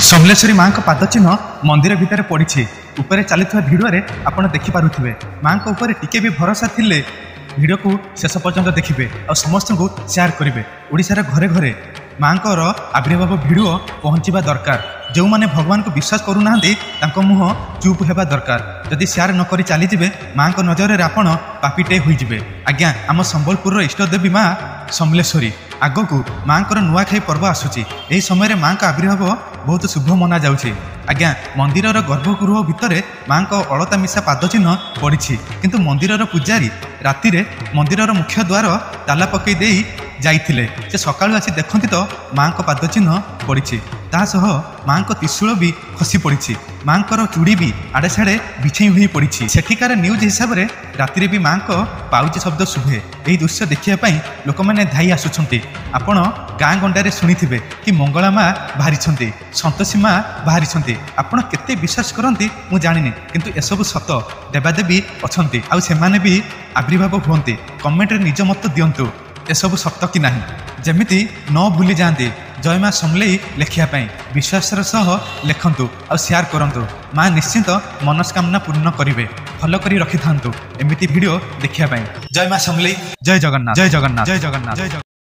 ସମଲେଶ୍ୱରୀ ମାଙ୍କ ପାଦଚିହ୍ନ ମନ୍ଦିର ଭିତରେ ପଡ଼ିଛି। ଉପରେ ଚାଲିଥିବା ଭିଡ଼ିଓରେ ଆପଣ ଦେଖିପାରୁଥିବେ। ମାଙ୍କ ଉପରେ ଟିକେ ବି ଭରସା ଥିଲେ ଭିଡ଼ିଓକୁ ଶେଷ ପର୍ଯ୍ୟନ୍ତ ଦେଖିବେ ଆଉ ସମସ୍ତଙ୍କୁ ସେୟାର କରିବେ। ଓଡ଼ିଶାର ଘରେ ଘରେ ମାଙ୍କର ଆବିର୍ଭାବ ଭିଡ଼ିଓ ପହଞ୍ଚିବା ଦରକାର। ଯେଉଁମାନେ ଭଗବାନଙ୍କୁ ବିଶ୍ୱାସ କରୁନାହାନ୍ତି, ତାଙ୍କ ମୁହଁ ଚୁପ୍ ହେବା ଦରକାର। ଯଦି ସେୟାର ନ କରି ଚାଲିଯିବେ, ମାଙ୍କ ନଜରରେ ଆପଣ ପାପିଟେ ହୋଇଯିବେ। ଆଜ୍ଞା, ଆମ ସମ୍ବଲପୁରର ଇଷ୍ଟଦେବୀ ମା ସମଲେଶ୍ୱରୀ। ଆଗକୁ ମାଙ୍କର ନୂଆଖାଇ ପର୍ବ ଆସୁଛି। ଏହି ସମୟରେ ମାଙ୍କ ଆବିର୍ଭାବ ବହୁତ ଶୁଭ ମନାଯାଉଛି। ଆଜ୍ଞା, ମନ୍ଦିରର ଗର୍ଭଗୃହ ଭିତରେ ମାଙ୍କ ଅଳତା ମିଶା ପାଦଚିହ୍ନ ପଡ଼ିଛି, କିନ୍ତୁ ମନ୍ଦିରର ପୂଜାରୀ ରାତିରେ ମନ୍ଦିରର ମୁଖ୍ୟ ଦ୍ୱାର ତାଲା ପକାଇ ଦେଇ ଯାଇଥିଲେ। ସେ ସକାଳୁ ଆସି ଦେଖନ୍ତି ତ ମାଙ୍କ ପାଦଚିହ୍ନ ପଡ଼ିଛି, ତା ସହ ମାଙ୍କ ତ୍ରିଶୂଳ ବି ଖସି ପଡ଼ିଛି, ମାଙ୍କର ଚୁଡ଼ି ବି ଆଡ଼େ ସାଡ଼େ ବିଛେଇ ହୋଇ ପଡ଼ିଛି। ସେଠିକାର ନ୍ୟୁଜ୍ ହିସାବରେ ରାତିରେ ବି ମାଙ୍କ ପାଉଁଜି ଶବ୍ଦ ଶୁଭେ। ଏହି ଦୃଶ୍ୟ ଦେଖିବା ପାଇଁ ଲୋକମାନେ ଧାଇ ଆସୁଛନ୍ତି। ଆପଣ ଗାଁ ଗଣ୍ଡାରେ ଶୁଣିଥିବେ କି ମଙ୍ଗଳା ମା ବାହାରିଛନ୍ତି, ସନ୍ତୋଷୀ ମା ବାହାରିଛନ୍ତି। ଆପଣ କେତେ ବିଶ୍ୱାସ କରନ୍ତି ମୁଁ ଜାଣିନି, କିନ୍ତୁ ଏସବୁ ସତ। ଦେବାଦେବୀ ଅଛନ୍ତି ଆଉ ସେମାନେ ବି ଆବିର୍ଭାବ ହୁଅନ୍ତି। କମେଣ୍ଟରେ ନିଜ ମତ ଦିଅନ୍ତୁ, ଏସବୁ ସତ କି ନାହିଁ। ଯେମିତି ନ ଭୁଲି ଯାଆନ୍ତି ଜୟ ମା ସମଲେଇ ଲେଖିବା ପାଇଁ। ବିଶ୍ୱାସର ସହ ଲେଖନ୍ତୁ ଆଉ ସେୟାର କରନ୍ତୁ। ମା ନିଶ୍ଚିନ୍ତ ମନସ୍କାମନା ପୂର୍ଣ୍ଣ କରିବେ। ଫଲୋ କରି ରଖିଥାନ୍ତୁ ଏମିତି ଭିଡ଼ିଓ ଦେଖିବା ପାଇଁ। ଜୟ ମା ସମଲେଇ, ଜୟ ଜଗନ୍ନାଥ, ଜୟ ଜଗନ୍ନାଥ, ଜୟ ଜଗନ୍ନାଥ, ଜୟ ଜଗନ୍ନାଥ।